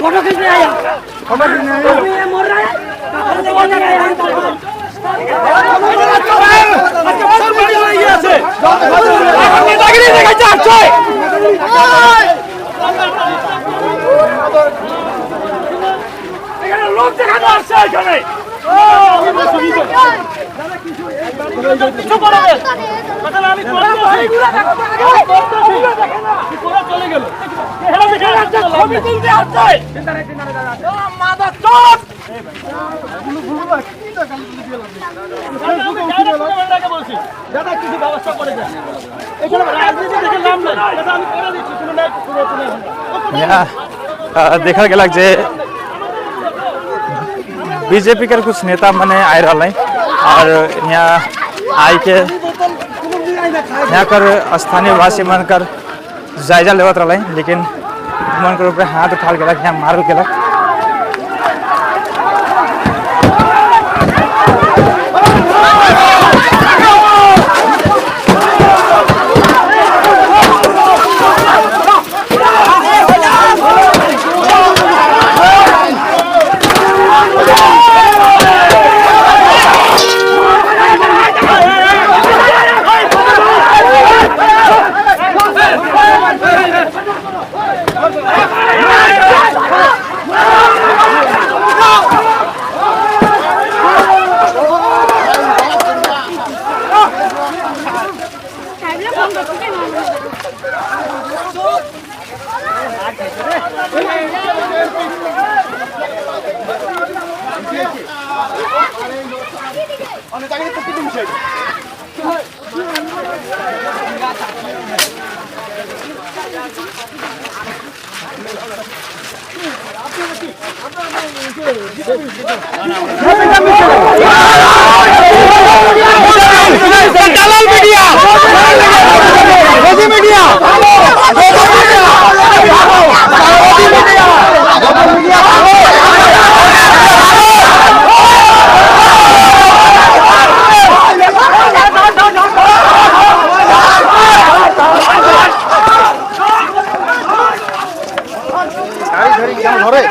फोटो खींचने आया, फोटो खींचने आया, मर रहा है। লোক দেখানো আসছে এখানে। यहाँ देखल गेलक जे बीजेपी के कुछ नेता मने आए रहा और यहाँ आई के यहाँ कर स्थानीय वासी मन कर जायजा लेवत रहा, लेकिन मन के ऊपर हाथ उठाल गेलक, यहाँ मारल गेलक। দালাল মিডিয়া, মিডিয়া, ধরে।